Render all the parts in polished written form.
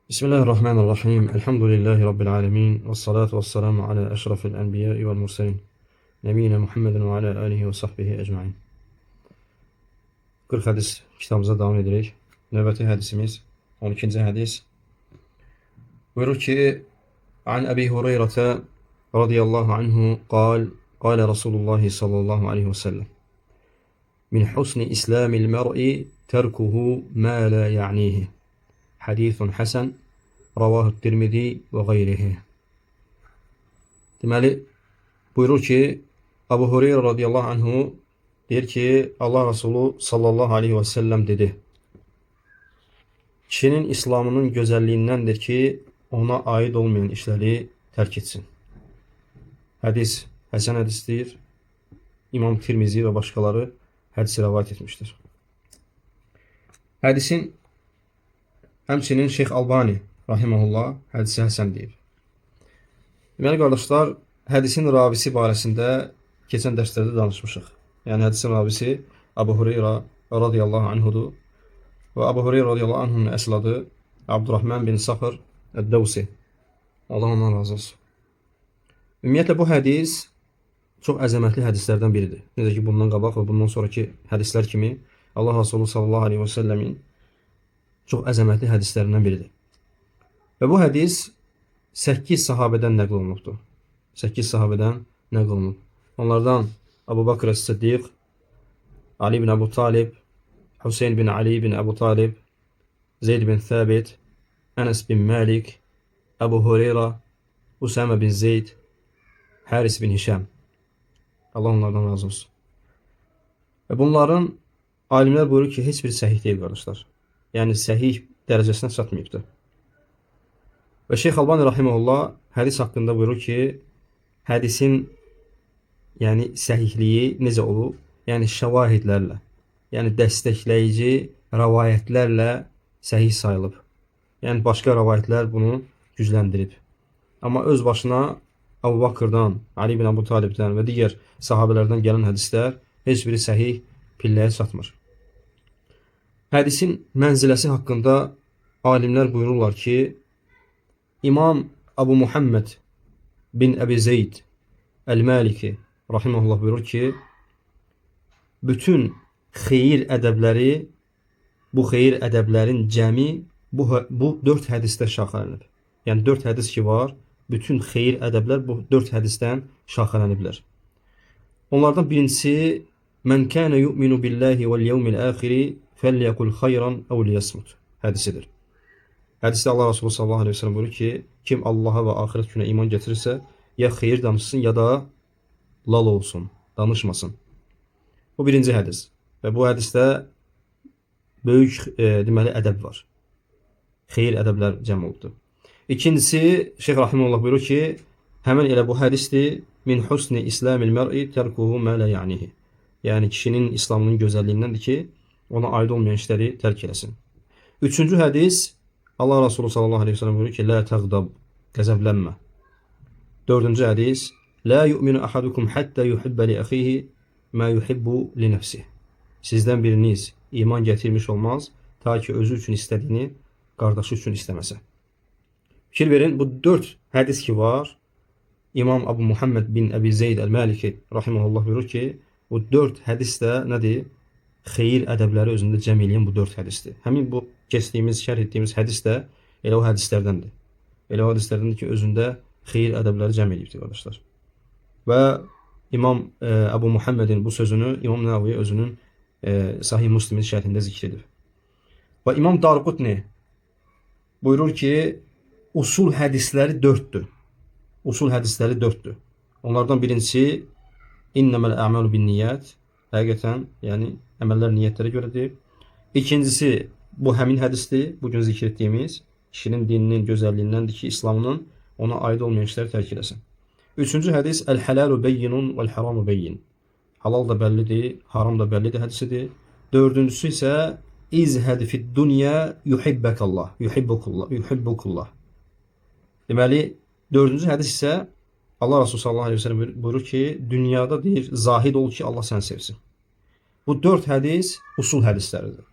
Bismillahirrahmanirrahim. Elhamdülillahi Rabbil alemin. Və salatu və selamu ala əşrafil ənbiyai vəl mursalin. Nəbiyyina Muhammedin və ala alihi və sahbihi ecmain. 40 hədis kitabımıza davam edirik. Növbəti hədisimiz 12-ci hədis. Buyurur ki, An Əbi Hüreyrə radiyallahu anhu qal, qala Rasulullah sallallahu aleyhi və səlləm. Min husni islamil mer'i terkuhu ma la ya'nihi. Hadisun hasan, ravahu Tirmizi və qeyrihi. Deməli, buyurur ki, Əbu Hüreyrə radiyallahu anhu deyir ki, Allah Resulü sallallahu aleyhi və səlləm dedi. Kişinin İslamının gözəlliyindəndir ki, ona aid olmayan işləri tərk etsin. Hədis həsən hədisdir. İmam Tirmizi və başqaları hədisi rəvayət etmişdir. Hədisin həmçinin Şeyx Albani rahimehullah hədisi həsən deyib. Deməli qardaşlar, hədisin ravisi barəsində keçən dərslərdə danışmışıq. Yəni hədisin ravisi Əbu Hüreyrə radiyallahu anhudur. Və Əbu Hüreyrə radiyallahu anhunun əsl adı Abdurrahman bin Saxr Əd-Dəvsi. Allah ondan razı olsun. Ümumiyyətlə bu hədis çox əzəmətli hədislərdən biridir. Necə ki bundan qabaq və bundan sonraki hədislər kimi Allah Resulü sallallahu aleyhi və səlləmin çox əzəmətli hədislərindən biridir. Və bu hədis 8 sahabədən nəql olunubdur. 8 sahabədən nəql olunub. Onlardan Əbu Bakr əs-Siddiq, Ali bin Əbu Talib, Hüseyn bin Ali bin Əbu Talib, Zeyd bin Thabit, Ənəs bin Malik, Əbu Hureyra, Usama bin Zeyd, Haris bin Hişam. Allah onlardan razı olsun. Və bunların alimlər buyurur ki, heç biri səhih deyil qardaşlar. Yəni səhih dərəcəsinə çatmayıbdır. Və Şeyx Albani rahimehullah hədis haqqında buyurur ki, hədisin yəni səhihliyi necə olub? Yəni şəvahidlərlə, yəni dəstəkləyici rəvayətlərlə səhih sayılıb. Yəni başqa rəvayətlər bunu gücləndirib. Amma öz başına Əbu Bakırdan, Ali bin Əbu Talibdən və digər sahabelərdən gələn hədislər heç biri səhih pilləyə çatmır. Hədisin mənziləsi haqqında alimlər buyururlar ki, İmam Əbu Muhammed bin Əbi Zeyd Əl-Maliki rahimehullah buyurur ki, bütün xeyir ədəbləri, bu xeyir ədəblərin cəmi bu 4 hədisdə şaxələnib. Yəni 4 hədis ki var, bütün xeyir ədəblər bu 4 hədisdən şaxələniblər. Onlardan birincisi Mən kana yu'minu billahi vel yevmil axiri felyekul hayran ev liyasmut hədisidir. Hədisdə Allah Resulü sallallahu əleyhi və səlləm buyurur ki, kim Allaha və axirət günə iman gətirirsə, ya xeyir danışsın, ya da lal olsun, danışmasın. Bu birinci hədis. Və bu hədisdə böyük deməli ədəb var. Xeyir ədəblər cəm olubdur. İkincisi, Şeyx Rahimullah buyurur ki, həmin elə bu hədisdir. Min husni islamil mer'i terkuhu ma la ya'nihi. Yəni kişinin İslamının gözəlliyindəndir ki, ona aid olmayan işləri tərk eləsin. Üçüncü hədis Allah Resulü sallallahu əleyhi və səlləm buyurur ki, la təğdab, qəzəblənmə. Dördüncü hədis La yu'minu ahadukum hatta yuhibba li axihi ma yuhibbu li nefsihi. Sizdən biriniz iman gətirmiş olmaz ta ki özü üçün istədiyini qardaşı üçün istəməsə. Fikir verin, bu 4 hədis ki var, İmam Əbu Muhammed bin Əbi Zeyd Əl-Maliki rahimehullah buyurur ki, bu 4 hədis də nədir? Xeyir ədəbləri özündə cəm eləyən bu 4 hədisdir. Həmin bu keçdiyimiz, şərh etdiyimiz hədis də elə o hədislərdəndir. Elə o hədislərdəndir ki, özündə xeyir ədəbləri cəm eləyibdir qardaşlar. Və İmam Əbu Muhammedin bu sözünü İmam Nəvavi özünün Sahih Müslimin şərhində zikr edib. Və İmam Darqutni buyurur ki, usul hədisləri 4-dür. Usul hədisləri 4-dür. Onlardan birincisi İnneməl a'malu bin-niyyət. Həqiqətən, yəni əməllər niyyətlərə görədir. İkincisi bu həmin hədisdir. Bugün zikr etdiyimiz kişinin dininin gözəlliyindəndir ki, İslamının ona aid olmayan işləri tərk eləsin. Üçüncü hədis Əl-halalu beyyinun vəl-haramu beyyin. Halal da bəllidir, haram da bəllidir hədisidir. Dördüncüsü isə İzhəd fid dunya yuhibbukallah, yuhibbukullah, yuhibbukullah. Deməli, dördüncü hədis isə Allah Resulü sallallahu əleyhi və səlləm buyurur ki, dünyada deyir, zahid ol ki, Allah səni sevsin. Bu 4 hədis usul hədisləridir.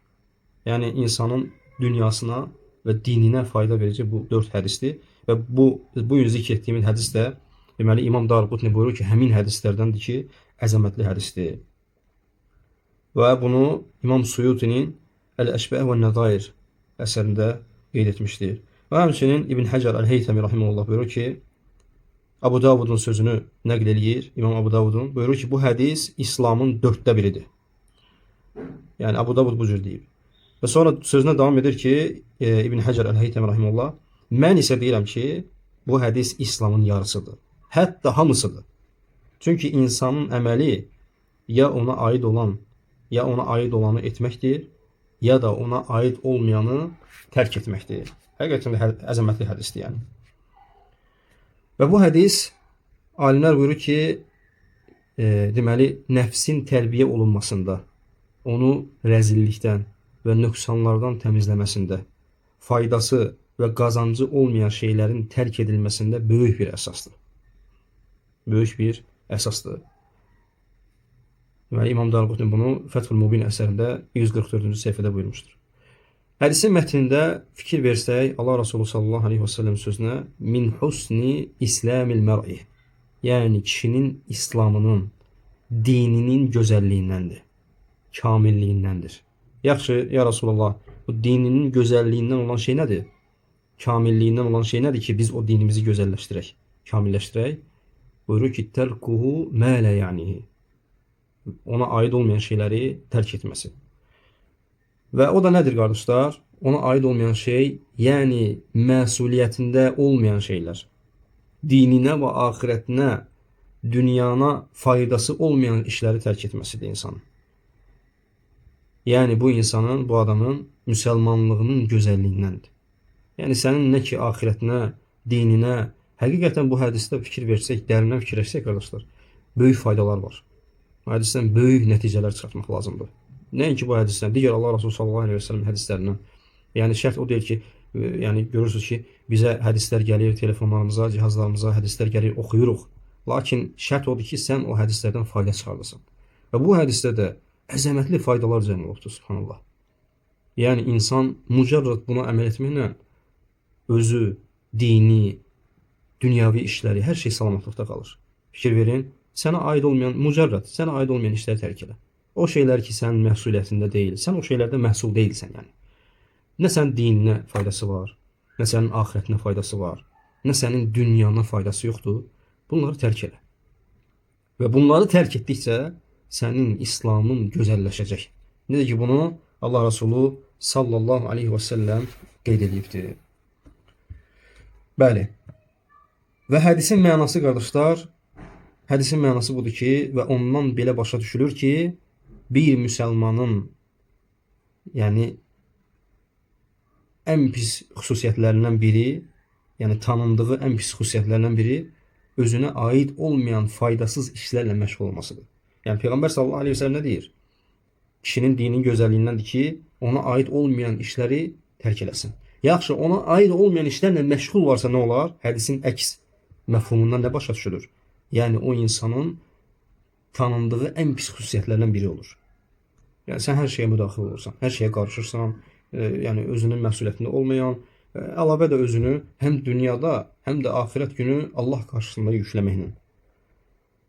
Yəni insanın dünyasına və dininə fayda verici bu 4 hədisdir. Və bu gün zikr etdiyimin hədis də deməli İmam Darqutni buyurur ki, həmin hədislərdəndir ki, əzəmətli hədisdir. Və bunu İmam Suyutinin Əl-Əşbəh və Nədair əsərində qeyd etmişdir. Və həmçinin İbn Həcər Əl-Heytəmi rahimehullah buyurur ki, Abu Davudun sözünü nəql eləyir, İmam Abu Davudun buyurur ki, bu hədis İslamın 1/4 biridir. Yəni Abu Davud bu cür deyib. Və sonra sözünə davam edir ki, İbn Həcər Əl-Heytəmi rahimehullah, mən isə deyirəm ki, bu hədis İslamın yarısıdır. Hətta hamısıdır. Çünki insanın əməli ya ona aid olan, ya ona aid olanı etməkdir, ya da ona aid olmayanı tərk etməkdir. Həqiqətən də əzəmətli hədisdir yəni. Və bu hədis alimlər buyurur ki, deməli nəfsin tərbiyə olunmasında, onu rəzillikdən və nöqsanlardan təmizləməsində, faydası və qazancı olmayan şeylərin tərk edilməsində böyük bir əsasdır. Böyük bir əsasdır. Deməli İmam Darqutni bunu Fəthül Mubin əsərində 144-cü səhifədə buyurmuşdur. Hədisin mətnində fikir versək, Allah Resulü sallallahu aleyhi və səlləm sözünə min husni islamil mər'i, yəni kişinin İslamının, dininin gözəlliyindəndir, kamilliyindəndir. Yaxşı, ya Resulallah, bu dininin gözəlliyindən olan şey nədir? Kamilliyindən olan şey nədir ki, biz o dinimizi gözəlləşdirək, kamilləşdirək? Buyurur ki, tərkuhu mə lə ya'nihi. Ona aid olmayan şeyləri tərk etməsi. Və o da nədir qardaşlar? Ona aid olmayan şey, yəni məsuliyyətində olmayan şeylər. Dininə və axirətinə, dünyana faydası olmayan işləri tərk etməsidir insanın. Yəni bu insanın, bu adamın müsəlmanlığının gözəlliyindəndir. Yəni sənin nə ki axirətinə, dininə, həqiqətən bu hədisdə fikir versək, dərindən fikirləşsək qardaşlar, böyük faydalar var. Bu hədisdən böyük nəticələr çıxartmaq lazımdır. Nəinki bu hədisdən, digər Allah Resulü sallallahu əleyhi və səlləm hədislərindən. Yəni şərt o deyil ki, yəni görürsünüz ki, bizə hədislər gəlir telefonlarımıza, cihazlarımıza hədislər gəlir, oxuyuruq. Lakin şərt odur ki, sən o hədislərdən fayda çıxardasan. Və bu hədisdə də əzəmətli faydalar cəm olubdur, subhanallah. Yəni insan mücərrəd buna əməl etməklə özü, dini, dünyavi işləri, hər şey salamatlıqda qalır. Fikir verin, sənə aid olmayan, mücərrəd, sənə aid olmayan işləri tərk elə. O şeylər ki, sənin məsuliyyətində deyil, sən o şeylərdə məhsul deyilsən yəni. Nə sənin dininə faydası var, nə sənin axirətinə faydası var, nə sənin dünyana faydası yoxdur. Bunları tərk elə. Və bunları tərk etdikcə sənin İslamın gözəlləşəcək. Necə ki, bunu Allah Resulü sallallahu aleyhi və səlləm qeyd edibdir. Bəli. Və hədisin mənası qardaşlar, hədisin mənası budur ki, və ondan belə başa düşülür ki, bir müsəlmanın, yəni ən pis xüsusiyyətlərindən biri, yəni tanındığı ən pis xüsusiyyətlərindən biri özünə aid olmayan faydasız işlərlə məşğul olmasıdır. Yəni Peyğəmbər sallallahu əleyhi və səlləm nə deyir? Kişinin dininin gözəlliyindəndir ki, ona aid olmayan işləri tərk eləsin. Yaxşı, ona aid olmayan işlərlə məşğul varsa nə olar? Hədisin əks məfhumundan nə başa düşülür? Yəni o insanın tanındığı ən pis xüsusiyyətlərdən biri olur. Yəni sən hər şeyə müdaxilə olursan, hər şeyə qarışırsan, yəni özünün məsuliyyətində olmayan, əlavə də özünü həm dünyada, həm də axirət günü Allah qarşısında yükləməklə.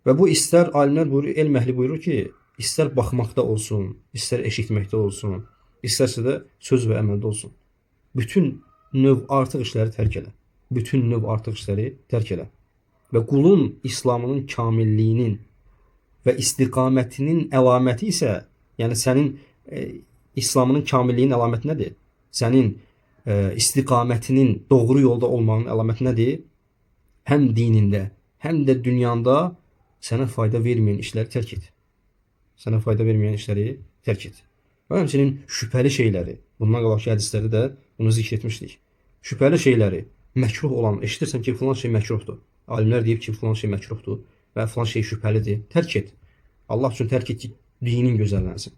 Və bu istər alimlər buyurur, elm əhli buyurur ki, istər baxmaqda olsun, istər eşitməkdə olsun, istərsə də söz və əməldə olsun. Bütün növ artıq işləri tərk elə. Bütün növ artıq işləri tərk elə. Və qulun İslamının kamilliyinin və istiqamətinin əlaməti isə, yəni sənin İslamının kamilliyinin əlaməti nədir? Sənin istiqamətinin doğru yolda olmağının əlaməti nədir? Həm dinində, həm də dünyanda sənə fayda verməyən işləri tərk et. Sənə fayda verməyən işləri tərk et. Və həmçinin şübhəli şeyləri, bundan qabaqki hədislərdə də bunu zikr etmişdik. Şübhəli şeyləri, məkruh olan, eşidirsən ki, filan şey məkruhdur. Alimlər deyib ki, filan şey məkruhdur və filan şey şübhəlidir. Tərk et. Allah üçün tərk et ki, dinin gözəllənsin.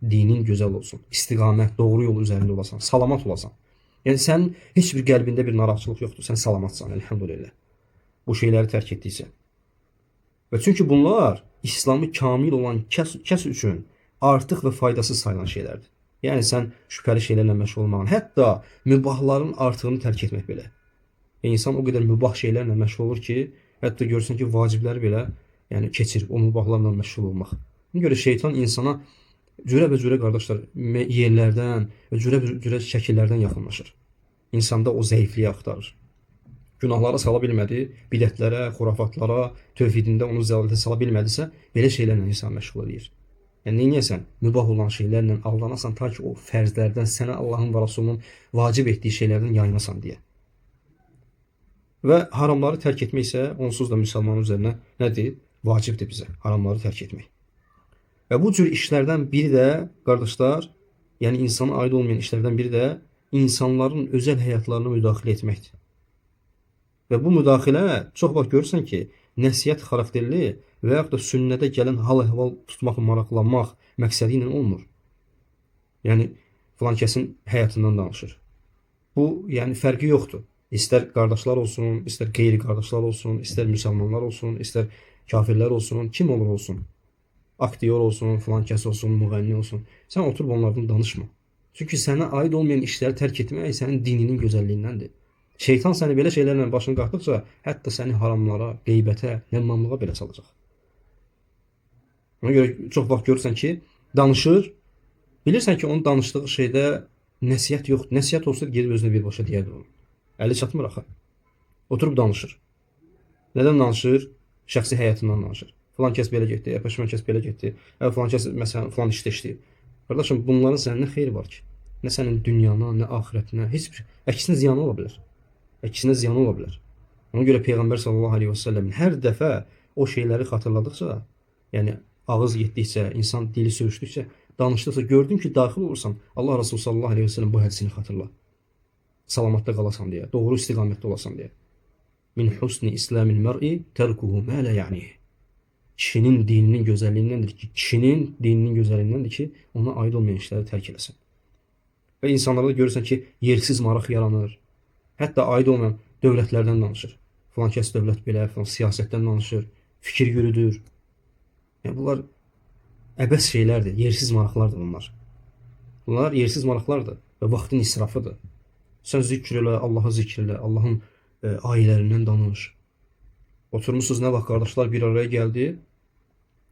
Dinin gözəl olsun. İstiqamət, doğru yol üzərində olasan, salamat olasan. Yəni sənin heç bir qəlbində bir narahatçılıq yoxdur. Sən salamatsan, elhamdülillah. Bu şeyləri tərk etdikcə. Və çünki bunlar İslamı kamil olan kəs üçün artıq və faydasız sayılan şeylərdir. Yəni sən şübhəli şeylərlə məşğul olmağın, hətta mübahların artığını tərk etmək belə. İnsan o qədər mübah şeylərlə məşğul olur ki, hətta görürsən ki, vacibləri belə, yəni keçir o mübahlarla məşğul olmaq. Ona görə şeytan insana cürə-bəcürə qardaşlar yerlərdən və cürə-bəcürə şəkillərdən yaxınlaşır. İnsanda o zəifliyi axtarır. Günahlara sala bilmədi, bidətlərə, xurafatlara, tövhidində onu zəlalətə sala bilmədisə, belə şeylərlə insan məşğul eləyir. Yəni, neyniyəsən? Mübah olan şeylərlə aldanasan ta ki o fərzlərdən, sənə Allahın və Rasulunun vacib etdiyi şeylərdən yayınasan deyə. Və haramları tərk etmək isə onsuz da müsəlmanın üzərinə nədir? Vacibdir bizə haramları tərk etmək. Və bu cür işlərdən biri də, qardaşlar, yəni insana aid olmayan işlərdən biri də insanların özəl həyatlarına müdaxilə etməkdir. Və bu müdaxilə çox vaxt görürsən ki, nəsihət xarakterli və yaxud da sünnədə gələn hal-əhval tutmaq, maraqlanmaq məqsədi ilə olmur. Yəni, filan kəsin həyatından danışır. Bu, yəni fərqi yoxdur. İstər qardaşlar olsun, istər qeyri-qardaşlar olsun, istər müsəlmanlar olsun, istər kafirlər olsun, kim olur olsun. Aktyor olsun, filan kəs olsun, müğənni olsun. Sən oturub onlardan danışma. Çünki sənə aid olmayan işləri tərk etmək sənin dininin gözəlliyindəndir. Şeytan səni belə şeylərlə başını qatdıqca, hətta səni haramlara, qeybətə, nəmmamlığa belə salacaq. Ona görə çox vaxt görürsən ki, danışır, bilirsən ki, onun danışdığı şeydə nəsihət yoxdur. Nəsihət olsa gedib özünə birbaşa deyərdi onu. Əli çatmır axı. Oturub danışır. Nədən danışır? Şəxsi həyatından danışır. Filan kəs belə getdi, peşman kəs belə getdi, filan kəs məsələn filan işdə işləyir. Qardaşım, bunların sənin nə xeyri var ki? Nə sənin dünyana, nə axirətinə, heç bir şey. Əksinə ziyanı ola bilər. Əksinə ziyanı ola bilər. Ona görə Peyğəmbər sallallahu əleyhi və səlləmin hər dəfə o şeyləri xatırladıqca, yəni ağız getdikcə, insan dili sürüşdükcə, danışdıqca gördün ki, daxil olursan, Allah Resulü sallallahu əleyhi və səlləm bu hədisini xatırla. Salamatda qalasan deyə, doğru istiqamətdə olasan deyə. Min husni islamil mer'i terkuhu ma la ya'nih. Kişinin dininin gözəlliyindəndir ki, kişinin dininin gözəlliyindəndir ki, ona aid olmayan işləri tərk eləsin. Və insanlarda görürsən ki, yersiz maraq yaranır. Hətta aid olmayan dövlətlərdən danışır. Filan kəs dövlət belə, filan siyasətdən danışır, fikir yürüdür. Yəni bunlar əbəs şeylərdir, yersiz maraqlardır bunlar. Bunlar yersiz maraqlardır və vaxtın israfıdır. Sən zikr elə, Allahı zikr elə, Allahın ayələrindən danış. Oturmuşsunuz nə vaxt qardaşlar bir araya gəldi,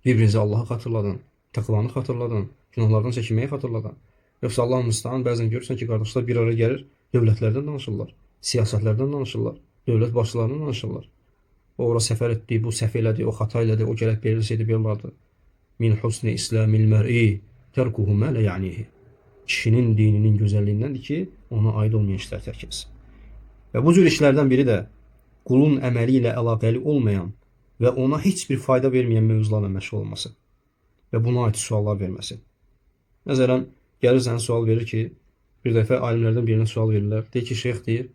bir-birinizə Allahı xatırladın, təqvanı xatırladın, günahlardan çəkinməyi xatırladın. Yoxsa Allah müstəhan bəzən görürsən ki, qardaşlar bir araya gəlir, dövlətlərdən danışırlar, siyasətlərdən danışırlar, dövlət başçılarından danışırlar. O ora səfər etdi, bu səhv elədi, o xata elədi, o gələk belə şeydi, belə olardı. Min husni islamil mer'i terkuhu ma la ya'nihi. Kişinin dininin gözəlliyindəndir ki, ona aid olmayan işlər tərk etsin. Və bu cür işlərdən biri də qulun əməli ilə əlaqəli olmayan və ona heç bir fayda verməyən mövzularla məşğul olması və buna aid suallar verməsi. Məsələn, gəlir sənə sual verir ki, bir dəfə alimlərdən birinə sual verirlər. Deyir ki, şeyx deyir,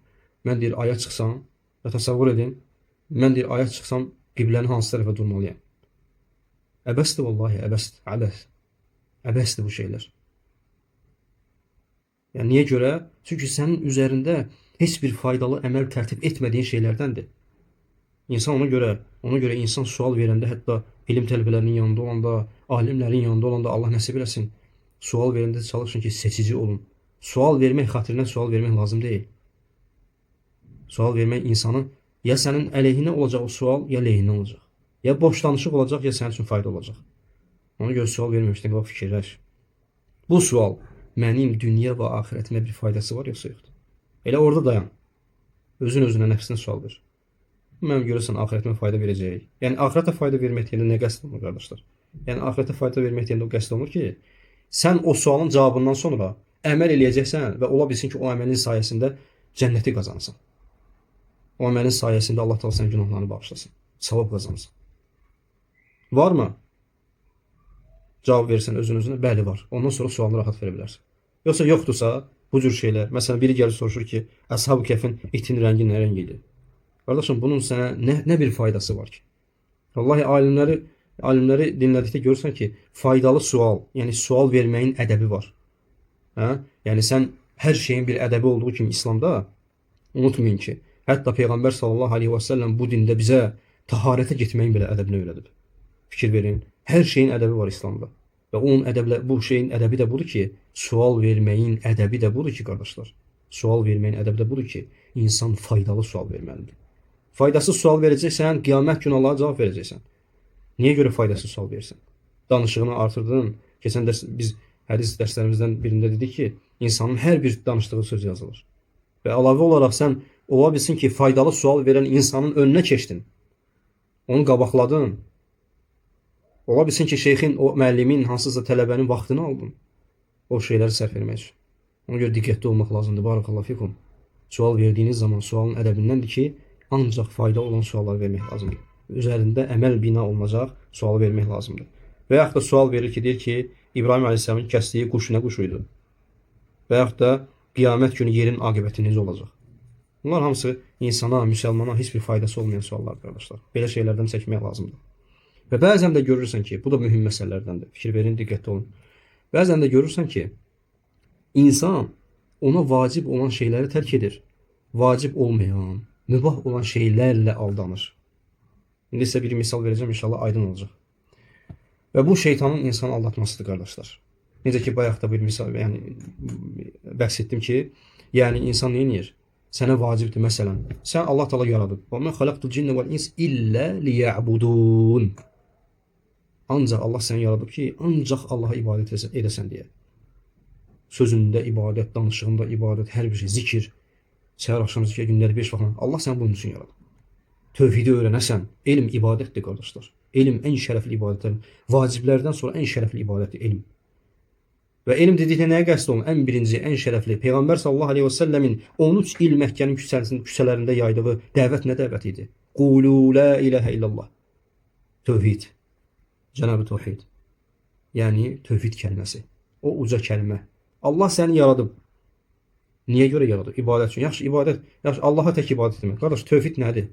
mən deyir, aya çıxsam və təsəvvür edin, mən deyir, aya çıxsam qiblənin hansı tərəfə durmalıyam? Əbəsdir vallahi, əbəsdir, əbəs. Əbəsdir bu şeylər. Yəni niyə görə? Çünki sənin üzərində heç bir faydalı əməl tərtib etmədiyin şeylərdəndir. İnsan ona görə insan sual verəndə, hətta elm tələbələrinin yanında olanda, alimlərin yanında olanda Allah nəsib eləsin. Sual verəndə çalışın ki, seçici olun. Sual vermək xatirinə sual vermək lazım deyil. Sual vermək insanın ya sənin əleyhinə olacaq o sual, ya leyhinə olacaq. Ya boş danışıq olacaq, ya sənin üçün fayda olacaq. Ona görə sual verməmişdən qabaq fikirləş. Bu sual mənim dünya və axirətimə bir faydası var yoxsa yoxdur? Elə orada dayan. Özün özünə, nəfsinə sual ver. Mənim görürsən axirətimə fayda verəcək. Yəni axirətə fayda vermək deyəndə nə qəsd olunur qardaşlar? Yəni axirətə fayda vermək deyəndə o qəsd olunur ki, sən o sualın cavabından sonra əməl eləyəcəksən və ola bilsin ki, o əməlin sayəsində cənnəti qazansan. O əməlin sayəsində Allah Taala sənin günahlarını bağışlasın. Savab qazansan. Varmı? Cavab versən özün özünə, bəli var. Ondan sonra sualını rahat verə bilərsən. Yoxsa yoxdursa, bu cür şeylər. Məsələn, biri gəlir soruşur ki, Əshab-ı Kəhfin itin rəngi nə rəng idi? Qardaşım, bunun sənə nə bir faydası var ki? Vallahi alimləri dinlədikdə görürsən ki, faydalı sual, yəni sual verməyin ədəbi var. Hə? Yəni sən hər şeyin bir ədəbi olduğu kimi İslamda unutmayın ki, hətta Peyğəmbər sallallahu əleyhi və səlləm bu dində bizə taharətə getməyin belə ədəbini öyrədib. Fikir verin, hər şeyin ədəbi var İslamda. Və onun ədəblə, bu şeyin ədəbi də budur ki, sual verməyin ədəbi də budur ki, qardaşlar. Sual verməyin ədəbi də budur ki, insan faydalı sual verməlidir. Faydasız sual verəcəksən, qiyamət günü Allaha cavab verəcəksən. Niyə görə faydasız sual verirsən? Danışığını artırdın. Keçən dərs biz hədis dərslərimizdən birində dedik ki, insanın hər bir danışdığı söz yazılır. Və əlavə olaraq sən ola bilsin ki, faydalı sual verən insanın önünə keçdin. Onu qabaqladın. Ola bilsin ki, şeyxin, o müəllimin, hansısa tələbənin vaxtını aldın. O şeyləri sərf etmək üçün. Ona görə diqqətli olmaq lazımdır. Barakallahu fikum. Sual verdiyiniz zaman sualın ədəbindəndir ki, ancaq fayda olan sualları vermək lazımdır. Üzərində əməl bina olunacaq sualı vermək lazımdır. Və yaxud da sual verir ki, deyir ki, İbrahim Aleyhisselamın kəsdiyi quş nə quşu idi? Və yaxud da qiyamət günü yerin aqibəti necə olacaq? Bunlar hamısı insana, müsəlmana heç bir faydası olmayan suallardır, qardaşlar. Belə şeylərdən çəkmək lazımdır. Və bəzən də görürsən ki, bu da mühüm məsələlərdəndir. Fikir verin, diqqətli olun. Bəzən də görürsən ki, insan ona vacib olan şeyləri tərk edir. Vacib olmayan, mübah olan şeylərlə aldanır. İndi sizə bir misal verəcəm, inşallah aydın olacaq. Və bu şeytanın insanı aldatmasıdır, qardaşlar. Necə ki, bayaq da bir misal, yəni bəhs etdim ki, yəni insan nə edir? Sənə vacibdir, məsələn. Sən Allah Taala yaradıb. Və mən xalaqtul cinne vel ins illə liya'budun. Ancaq Allah səni yaradıb ki, ancaq Allaha ibadət edəsən deyə. Sözündə ibadət, danışığında ibadət, hər bir şey, zikir, səhər axşam zikir, günləri 5 vaxt. Allah səni bunun üçün yaradıb. Tövhidi öyrənəsən, elm ibadətdir, qardaşlar. Elm ən şərəfli ibadətlərin, vaciblərdən sonra ən şərəfli ibadətdir elm. Və elm dedikdə nəyə qəsd olunur? Ən birinci, ən şərəfli Peyğəmbər sallallahu aleyhi və səlləmin 13 il Məkkənin küçələrində yaydığı dəvət nə dəvət idi? Qulu la ilahə illallah. Tövhid. Cənab-ı Tövhid. Yəni tövhid kəlməsi. O uca kəlmə. Allah səni yaradıb. Niyə görə yaradıb? İbadət üçün. Yaxşı, ibadət, yaxşı, Allaha tək ibadət etmək. Qardaş, tövhid nədir?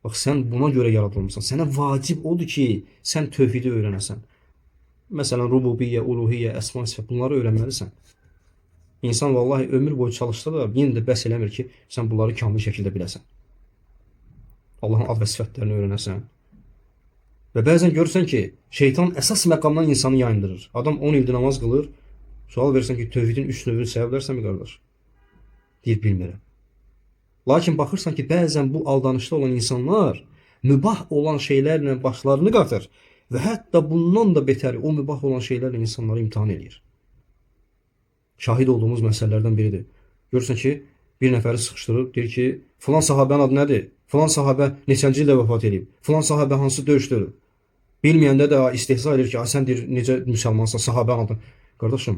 Bax, sən buna görə yaradılmısan. Sənə vacib odur ki, sən tövhidi öyrənəsən. Məsələn, rububiyyə, uluhiyyə, əsma, sifət, bunları öyrənməlisən. İnsan vallahi ömür boyu çalışsa da yenə də bəs eləmir ki, sən bunları kamil şəkildə biləsən. Allahın ad və sifətlərini öyrənəsən. Və bəzən görürsən ki, şeytan əsas məqamdan insanı yayındırır. Adam 10 ildir namaz qılır, sual versən ki, tövhidin 3 növünü saya bilərsənmi, qardaş? Deyir, bilmirəm. Lakin baxırsan ki, bəzən bu aldanışda olan insanlar mübah olan şeylərlə başlarını qatır və hətta bundan da betəri o mübah olan şeylərlə insanları imtahan eləyir. Şahid olduğumuz məsələlərdən biridir. Görürsən ki, bir nəfəri sıxışdırıb, deyir ki, filan sahabənin adı nədir? Filan sahabə neçənci ildə vəfat edib? Filan sahabə hansı döyüşdə ölüb? Bilməyəndə də istehza edir ki, sən deyir, necə müsəlmansan, sahabənin adı. Qardaşım,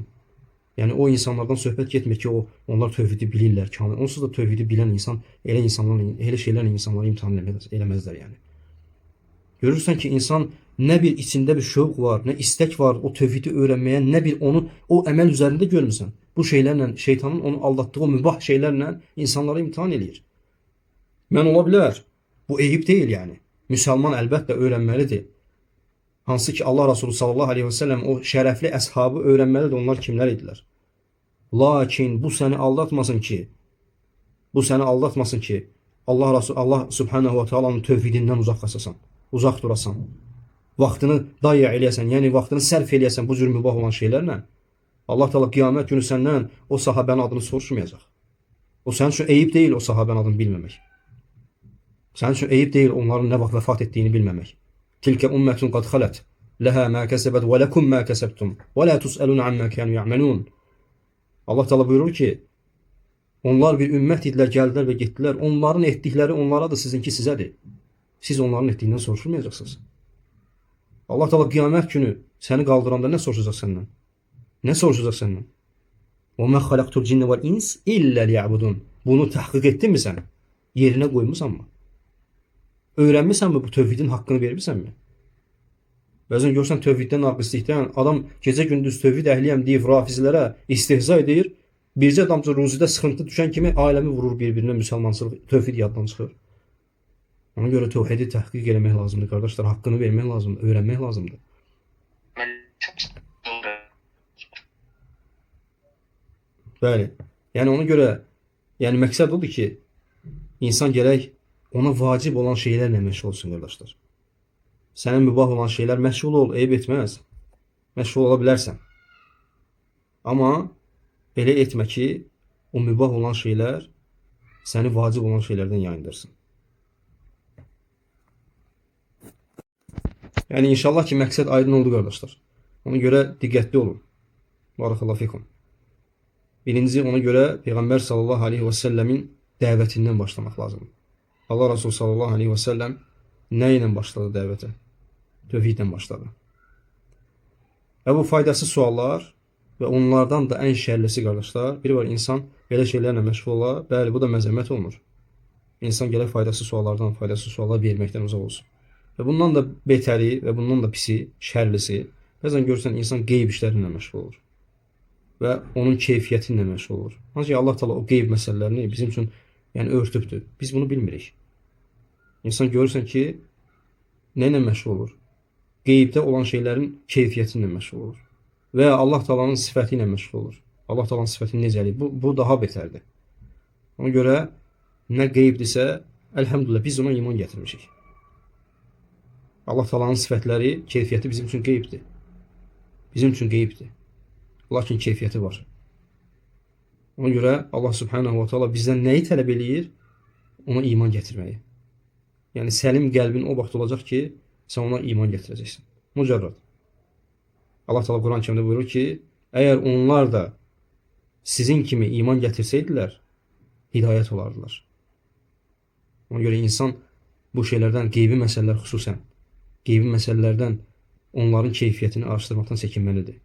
yəni o insanlardan söhbət getmir ki, onlar tövhidi bilirlər, kamil. Onsuz da tövhidi bilən insan elə insanlarla, elə şeylərlə insanları imtahan eləməzlər yəni. Görürsən ki, insan nə bir içində bir şövq var, nə istək var o tövhidi öyrənməyə, nə bir onu o əməl üzərində görmüsən. Bu şeylərlə, şeytanın onu aldatdığı o mübah şeylərlə insanları imtahan eləyir. Mən ola bilər. Bu eyib deyil yəni. Müsəlman əlbəttə öyrənməlidir. Hansı ki Allah Resulü sallallahu aleyhi və səlləm o şərəfli əshabı öyrənməlidir, onlar kimlər idilər. Lakin bu səni aldatmasın ki, Allah Resulü Allah Subhanahu və Taala'nın tövhidindən uzaq qasasan, uzaq durasan. Vaxtını daya eləyəsən, yəni vaxtını sərf eləyəsən bu cür mübah olan şeylərlə. Allah Teala qiyamət günü səndən o sahabənin adını soruşmayacaq. O sənin üçün eyib deyil o sahabənin adını bilməmək. Sənin üçün eyib deyil onların nə vaxt vəfat etdiyini bilməmək. Tilkə ümmətun qad xalət, ləhə mə kəsəbət və ləkum mə kəsəbtum və lə tusəlun ammə kənu ya'melun. Allah Teala buyurur ki, onlar bir ümmət idilər, gəldilər və getdilər. Onların etdikləri onlaradır, sizinki sizədir. Siz onların etdiyindən soruşulmayacaqsınız. Allah Teala qiyamət günü səni qaldıranda nə soruşacaq səndən? Nə soruşacaq səndən? Və mə xalaqtul cinne vel ins illə liya'budun. Bunu təhqiq etdinmi sən? Yerinə qoymusanmı? Öyrənmisənmi bu tövhidin haqqını vermisənmi? Bəzən görsən tövhiddən, naqislikdən adam gecə gündüz tövhid əhliyəm deyib rafizlərə istehza edir. Bircə damcı ruzidə sıxıntı düşən kimi aləmi vurur bir-birinə, müsəlmançılıq, tövhid yaddan çıxır. Ona görə tövhidi təhqiq eləmək lazımdır, qardaşlar, haqqını vermək lazımdır, öyrənmək lazımdır. Bəli. Yəni ona görə, yəni məqsəd odur ki, insan gərək ona vacib olan şeylərlə məşğul olsun, qardaşlar. Sənə mübah olan şeylər məşğul ol, eyib etməz. Məşğul ola bilərsən. Amma elə etmə ki, o mübah olan şeylər səni vacib olan şeylərdən yayındırsın. Yəni inşallah ki, məqsəd aydın oldu qardaşlar. Ona görə diqqətli olun. Barakallahu fikum. Birinci, ona görə Peyğəmbər sallallahu aleyhi və səlləmin dəvətindən başlamaq lazımdır. Allah Resulü sallallahu aleyhi və səlləm nə ilə başladı dəvətə? Tövhidlə başladı. Və bu faydasız suallar və onlardan da ən şərlisi qardaşlar, biri var insan belə şeylərlə məşğul ola, bəli, bu da məzəmmət olunur. İnsan gələk faydasız suallardan, faydasız suallar verməkdən uzaq olsun. Və bundan da betəri və bundan da pisi, şərlisi, bəzən görürsən insan qeyb işləri ilə məşğul olur və onun keyfiyyəti ilə məşğul olur. Ancaq Allah Teala o qeyb məsələlərini bizim üçün yəni örtübdür. Biz bunu bilmirik. İnsan görürsən ki, nə ilə məşğul olur? Qeybdə olan şeylərin keyfiyyəti ilə məşğul olur. Və ya Allah Taala'nın sifəti ilə məşğul olur. Allah Taala'nın sifəti necədir? Bu daha betərdir. Ona görə nə qeybdirsə, əlhəmdülillah biz ona iman gətirmişik. Allah Taala'nın sifətləri, keyfiyyəti bizim üçün qeybdir. Bizim üçün qeybdir. Lakin keyfiyyəti var. Ona görə Allah Subhanahu wa Taala bizdən nəyi tələb eləyir? Ona iman gətirməyi. Yəni səlim qəlbin o vaxt olacaq ki, sən ona iman gətirəcəksən. Mücərrəd. Allah Teala Quran-ı Kərimdə buyurur ki, əgər onlar da sizin kimi iman gətirsəydilər, hidayət olardılar. Ona görə insan bu şeylərdən, qeybi məsələlər xüsusən, qeybi məsələlərdən onların keyfiyyətini araşdırmaqdan çəkinməlidir.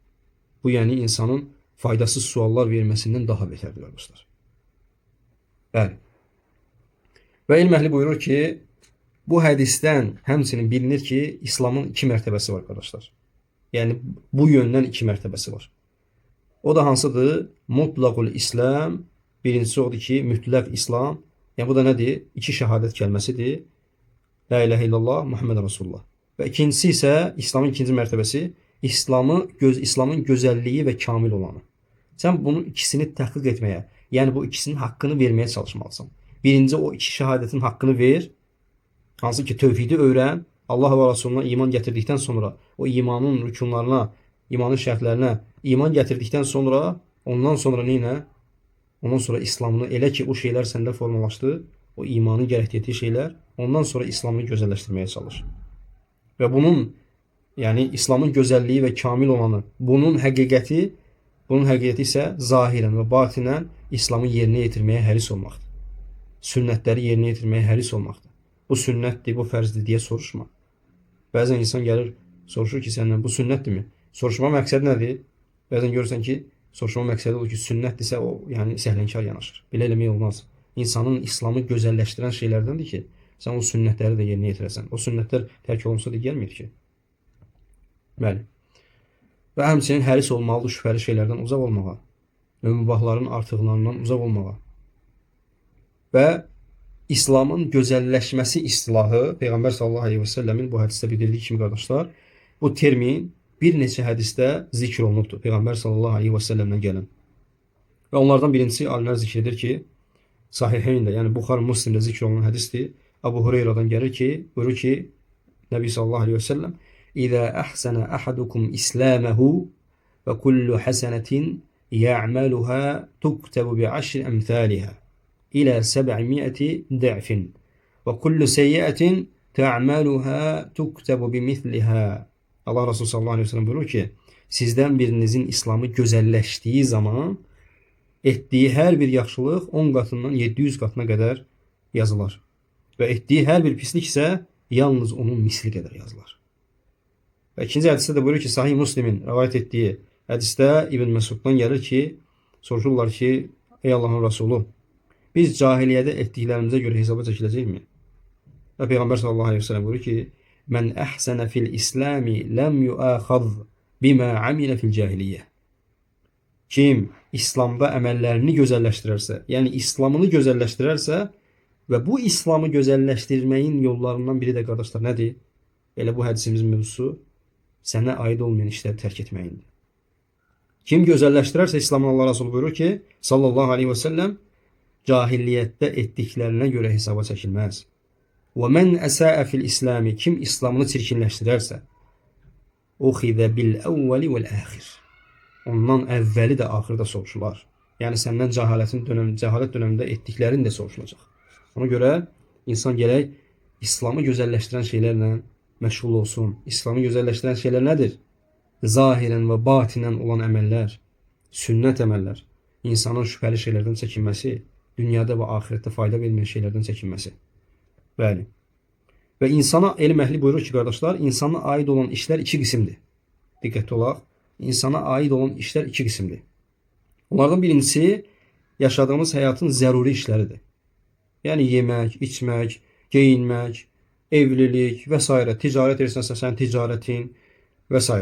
Bu, yəni insanın faydasız suallar verməsindən daha betərdir, qardaşlar. Bəli. Və elm əhli buyurur ki, bu hədisdən həmçinin bilinir ki, İslamın iki mərtəbəsi var, qardaşlar. Yəni, bu yöndən iki mərtəbəsi var. O da hansıdır? Mutlaqul İslam. Birincisi odur ki, mütləq İslam. Yəni, bu da nədir? İki şəhadət kəlməsidir. La ilahe illallah, Muhammed Rasulullah. Və ikincisi isə İslamın ikinci mərtəbəsi, İslamın gözəlliyi və kamil olanı. Sən bunun ikisini təhqiq etməyə, yəni bu ikisinin haqqını verməyə çalışmalısan. Birinci, o iki şəhadətin haqqını ver. Hansı ki, tövhidi öyrən, Allah və Rasuluna iman gətirdikdən sonra, o imanın rükunlarına, imanın şərtlərinə iman gətirdikdən sonra, ondan sonra neynə? Ondan sonra İslamını elə ki, o şeylər səndə formalaşdı, o imanın gərəkdirdiyi şeylər, ondan sonra İslamını gözəlləşdirməyə çalış. Və bunun, yəni İslamın gözəlliyi və kamil olanı, bunun həqiqəti isə zahirən və batinən İslamı yerinə yetirməyə həris olmaqdır. Sünnətləri yerinə yetirməyə həris olmaqdır. Bu sünnətdir, bu fərzdir deyə soruşma. Bəzən insan gəlir, soruşur ki, səndən bu sünnətdirmi? Soruşma məqsədi nədir? Bəzən görürsən ki, soruşma məqsədi odur ki, sünnətdirsə o, yəni səhlənkar yanaşır. Belə eləmək olmaz. İnsanın İslamı gözəlləşdirən şeylərdəndir ki, sən o sünnətləri də yerinə yetirəsən. O sünnətlər tərk olunsa da gəlmir ki. Bəli. Və həmçinin həris olmalıdır şübhəli şeylərdən uzaq olmağa və mübahların artıqlarından uzaq olmağa. Və İslamın gözəlləşməsi istilahı Peyğəmbər sallallahu aleyhi və səlləmin bu hədisdə bildirdiyi kimi qardaşlar, bu termin bir neçə hədisdə zikr olunubdur. Peyğəmbər sallallahu aleyhi və səlləmdən gələn. Və onlardan birincisi alimlər zikr edir ki, Sahiheyndə, yəni Buxar Müslimdə zikr olunan hədisdir. Əbu Hureyradan gəlir ki, buyurur ki, Nəbi sallallahu aleyhi və səlləm İzə əhsənə əhadukum İsləməhu və kullu həsənətin ya'məluhə tuktəbu bi'əşri əmthəlihə ilə 700 də'fin və kullu seyyiətin tə'məluhə tuktəbu bimithliha. Allah Resulü sallallahu aleyhi ve sellem buyurur ki, sizdən birinizin İslamı gözəlləşdiyi zaman etdiyi hər bir yaxşılıq 10 qatından 700 qatına qədər yazılar. Və etdiyi hər bir pislik isə yalnız onun misli qədər yazılar. Və ikinci hədisdə də buyurur ki, Sahih Müslimin rəvayət etdiyi hədisdə İbn Məsuddan gəlir ki, soruşurlar ki, ey Allahın Resulü, biz cahiliyyədə etdiklərimizə görə hesaba çəkiləcəkmi? Və Peyğəmbər sallallahu aleyhi ve sellem buyurur ki, mən əhsənə fil İsləmi ləm yuəxaz bimə amilə fil cahiliyyə. Kim İslamda əməllərini gözəlləşdirərsə, yəni İslamını gözəlləşdirərsə və bu İslamı gözəlləşdirməyin yollarından biri də qardaşlar nədir? Elə bu hədisimizin mövzusu sənə aid olmayan işləri tərk etməyindir. Kim gözəlləşdirərsə İslamın Allah Resulü buyurur ki, sallallahu aleyhi və səlləm cahiliyyətdə etdiklərinə görə hesaba çəkilməz. Və mən əsəə fil İslami, kim İslamını çirkinləşdirərsə, Uxizə bil əvvəli vəl əxir. Ondan əvvəli də axırı da soruşular. Yəni səndən cəhalət dönəmində etdiklərin də soruşulacaq. Ona görə insan gərək İslamı gözəlləşdirən şeylərlə məşğul olsun. İslamı gözəlləşdirən şeylər nədir? Zahirən və batinən olan əməllər, sünnət əməllər, insanın şübhəli şeylərdən çəkinməsi, dünyada və axirətdə fayda verməyən şeylərdən çəkinməsi. Bəli. Və insana elm əhli buyurur ki, qardaşlar, insana aid olan işlər iki qismdir. Diqqətli olaq. İnsana aid olan işlər iki qismdir. Onlardan birincisi yaşadığımız həyatın zəruri işləridir. Yəni yemək, içmək, geyinmək, evlilik və s. Ticarət edirsənsə sənin ticarətin və s.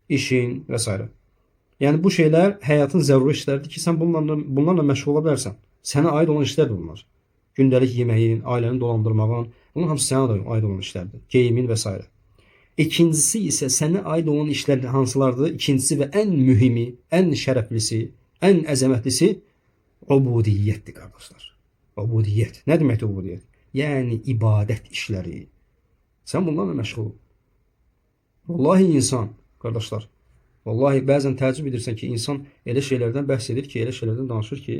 İşin və s. Yəni bu şeylər həyatın zəruri işləridir ki, sən bunlarla məşğul ola bilərsən. Sənə aid olan işlərdir bunlar. Gündəlik yeməyin, ailəni dolandırmağın, bunun hamısı sənə aid olan işlərdir. Geyimin və s. İkincisi isə sənə aid olan işlər hansılardır? İkincisi və ən mühimi, ən şərəflisi, ən əzəmətlisi ubudiyyətdir qardaşlar. Ubudiyyət. Nə deməkdir ubudiyyət? Yəni ibadət işləri. Sən bunlarla məşğul ol. Vallahi insan, qardaşlar, vallahi bəzən təəccüb edirsən ki, insan elə şeylərdən bəhs edir ki, elə şeylərdən danışır ki,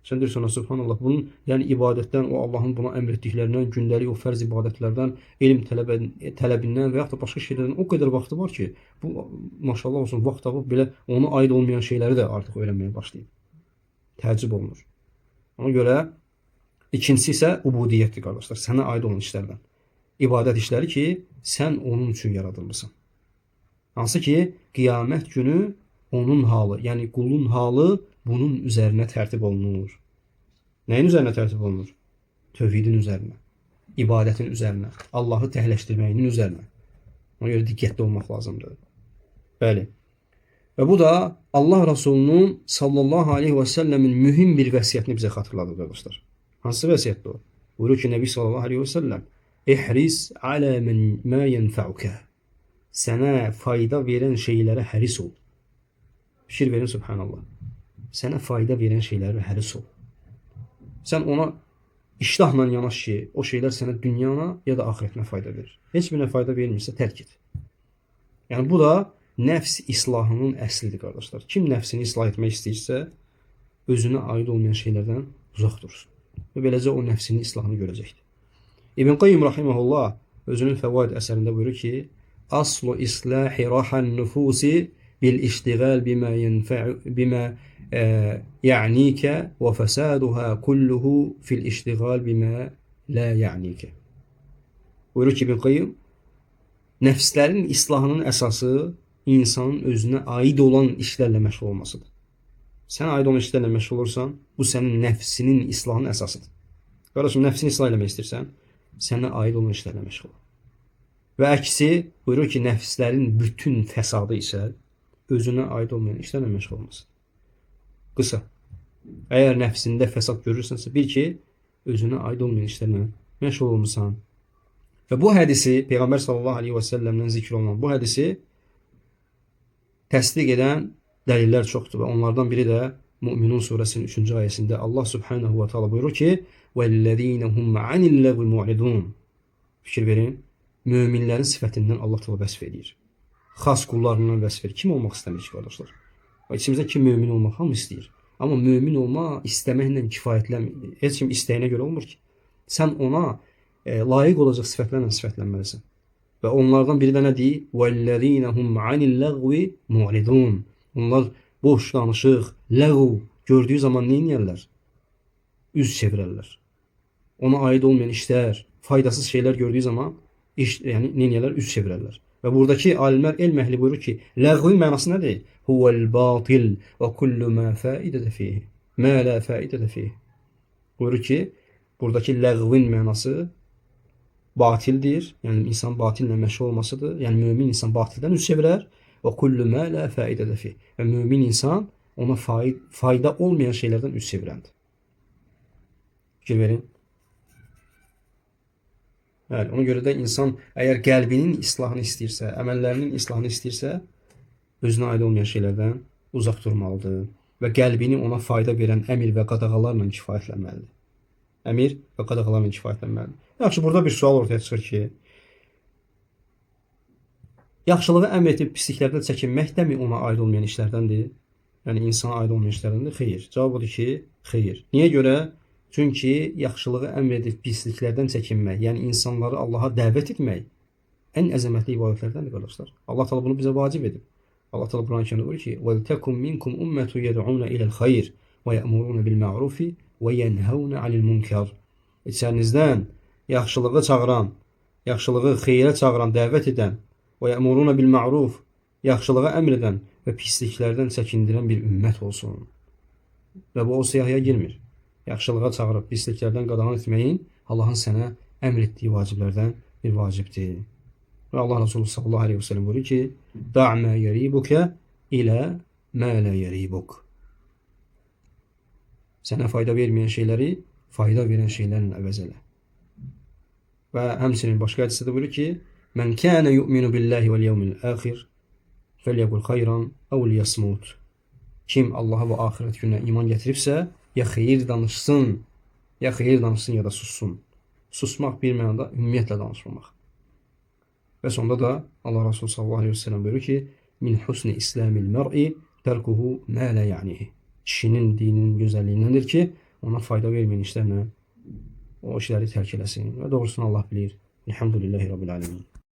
sən deyirsən, subhanallah, bunun, yəni ibadətdən, o Allahın buna əmr etdiklərindən, gündəlik o fərz ibadətlərdən, elm tələbindən və yaxud da başqa şeylərdən o qədər vaxtı var ki, bu, maşallah olsun, vaxt tapıb belə ona aid olmayan şeyləri də artıq öyrənməyə başlayıb. Təəccüb olunur. Ona görə ikincisi isə ubudiyyətdir, qardaşlar, sənə aid olan işlərdən. İbadət işləri ki, sən onun üçün yaradılmısan. Hansı ki, qiyamət günü onun halı, yəni qulun halı bunun üzərinə tərtib olunur. Nəyin üzərinə tərtib olunur? Tövhidin üzərinə, ibadətin üzərinə, Allahı təhləşdirməyinin üzərinə. Ona görə diqqətli olmaq lazımdır. Bəli. Və bu da Allah Rasulunun sallallahu aleyhi və səlləmin mühim bir vəsiyyətini bizə xatırladır, qardaşlar. Hansı vəsiyyətdir o? Buyurur ki, Nəbi sallallahu aleyhi və səlləm, İhris alə mə yənfəukə. Sənə fayda verən şeylərə həris ol. Fikir verin, subhanallah. Sənə fayda verən şeylərə həris ol. Sən ona iştahla yanaş ki, o şeylər sənə dünyana ya da axirətinə fayda verir. Heç birinə fayda vermirsə tərk et. Yəni bu da nəfs islahının əslidir, qardaşlar. Kim nəfsini islah etmək istəyirsə, özünə aid olmayan şeylərdən uzaq dursun. Və beləcə o nəfsinin islahını görəcəkdir. İbn Qayyim rahimehullah özünün Fəvaid əsərində buyurur ki, Aslu islahi rahan nüfusi bil iştigal bima yenfa'u bima ya'nika və fəsaduha kulluhu fil iştigal bima la ya'nika. Buyurur ki İbn Qayyim, nəfslərin islahının əsası insanın özünə aid olan işlərlə məşğul olmasıdır. Sən aid olan işlərlə məşğul olursan, bu sənin nəfsinin islahının əsasıdır. Qardaşım, nəfsini islah eləmək istəyirsən, sənə aid olan işlərlə məşğul ol. Və əksi, buyurur ki, nəfslərin bütün fəsadı isə özünə aid olmayan işlərlə məşğul olmasıdır. Qısa, əgər nəfsində fəsad görürsənsə, bil ki, özünə aid olmayan işlərlə məşğul olmusan. Və bu hədisi, Peyğəmbər sallallahu aleyhi və səlləmdən zikr olunan bu hədisi təsdiq edən dəlillər çoxdur və onlardan biri də Müminun surəsinin 3-cü ayəsində Allah subhanahu və taala buyurur ki, وَالَّذ۪ينَ هُمْ عَنِ اللَّغْوِ مُعْرِضُونَ. Fikir verin, möminlərin sifətindən Allah taala vəsf edir. Xas qullarından vəsf edir. Kim olmaq istəmir ki, qardaşlar? İçimizdə kim mömin olmaq hamı istəyir. Amma mömin olma istəməklə kifayətlənmir. Heç kim istəyinə görə olmur ki. Sən ona layiq olacaq sifətlərlə sifətlənməlisən. Və onlardan biri də nə deyir? وَالَّذ۪ينَ هُمْ عَنِ اللَّغْوِ مُعْرِضُونَ. Onlar boş danışıq, ləğv gördüyü zaman nə edərlər? Üz çevirərlər. Ona aid olmayan işlər, faydasız şeylər gördüyü zaman yəni nə edərlər? Üz çevirərlər. Və buradakı alimlər, elm əhli buyurur ki, ləğvin mənası nədir? Huvel batil və kullu ma faidətə fihi. Ma la faidətə fihi. Buyurur ki, buradakı ləğvin mənası batildir. Yəni insan batillə məşğul olmasıdır. Yəni mömin insan batildən üz çevirər. Və kullu ma la faidətə fihi. Və mömin insan ona fayda olmayan şeylərdən üz çevirəndir. Fikir verin. Bəli, ona görə də insan əgər qəlbinin islahını istəyirsə, əməllərinin islahını istəyirsə, özünə aid olmayan şeylərdən uzaq durmalıdır və qəlbini ona fayda verən əmir və qadağalarla kifayətlənməlidir. Əmir və qadağalarla kifayətlənməlidir. Yaxşı, burada bir sual ortaya çıxır ki, Yaxşılığı əmr edib pisliklərdən çəkinmək də mi ona aid olmayan işlərdəndir? Yəni insana aid olmayan işlərdəndir? Xeyr. Cavab odur ki, xeyr. Niyə görə? Çünki yaxşılığı əmr edib pisliklərdən çəkinmək, yəni insanları Allaha dəvət etmək ən əzəmətli ibadətlərdəndir qardaşlar. Allah Taala bunu bizə vacib edib. Allah Taala Quran-ı Kərimdə buyurur ki: "Və-tekum minkum ummetun yed'una ila'l xeyr və ya'muruna bil ma'rufi və yenhauna 'anil munkar." İçərinizdən yaxşılığı çağıran, yaxşılığı xeyrə çağıran, dəvət edən və ya'muruna bil ma'ruf, yaxşılığa əmr edən və pisliklərdən çəkindirən bir ümmət olsun. Və bu o siyahıya girmir. Yaxşılığa çağırıb pisliklərdən qadağan etməyin Allahın sənə əmr etdiyi vaciblərdən bir vacibdir. Və Allah Resulü sallallahu aleyhi ve sellem buyurur ki: "Da' ma yeribuke ilə ma la yeribuk." Sənə fayda verməyən şeyləri fayda verən şeylərlə əvəz elə. Və həmçinin başqa hədisdə də buyurur ki: "Mən kana yu'minu billahi vel yevmil axir felyekul hayran ev liyasmut." Kim Allaha və axirət gününə iman gətiribsə, ya xeyir danışsın, ya xeyir danışsın ya da sussun. Susmaq bir mənada ümumiyyətlə danışmamaq. Və sonda da Allah Resulü sallallahu aleyhi ve sellem buyurur ki: "Min husni islamil mer'i terkuhu ma la ya'nihi." Kişinin dininin gözəlliyindəndir ki, ona fayda verməyən işlərlə o işləri tərk eləsin. Və doğrusunu Allah bilir. Elhamdülillahi Rabbil alemin.